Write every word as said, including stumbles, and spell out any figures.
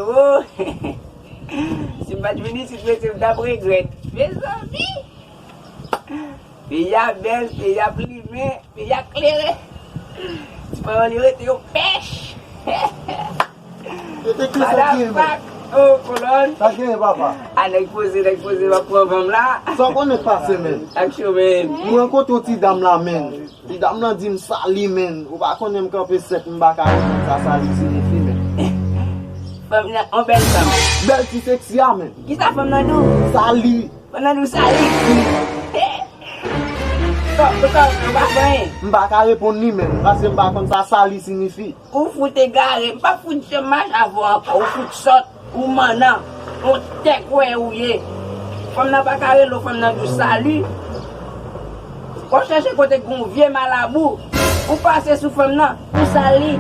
Oh! Si m pa t vin isit, mesye, m t ap regrèt. Mezanmi! Peyi a bèl, peyi a plimen, peyi a klere. Ti paran li rete yo pèch. Yo te kle sa gen, men. Madapak! Oh, kolòn! Sa gen, papa? A, nèg poze, nèg poze, m ap pran van m la. Sa w konnen k pase, men? Aksyon, men. M rankontre yon ti dam la, men. Ti dam lan di m sali, men. Ou pa konnen m kanpe sèk, m pa ka reponn sa sali siyifi, men. Fanm nan, on bèl fanm. Bèl ti seksi a, men. Kisa fanm nan di w? Sali. Fanm nan di w sali. Kòm, kòm, ou pa fè anyen. M pa ka reponn li, men. Paske m pa konn sa sali siyifi. Ou fout egare, m pa fout janm mache avè w ankò. Ou fout sòt, ou mannan, on tèk wè ou ye. Fanm nan pa ka rele w, fanm nan di w sali. W ap chèche kote k gon vye malabou. Ou pase sou fanm nan, ou sali.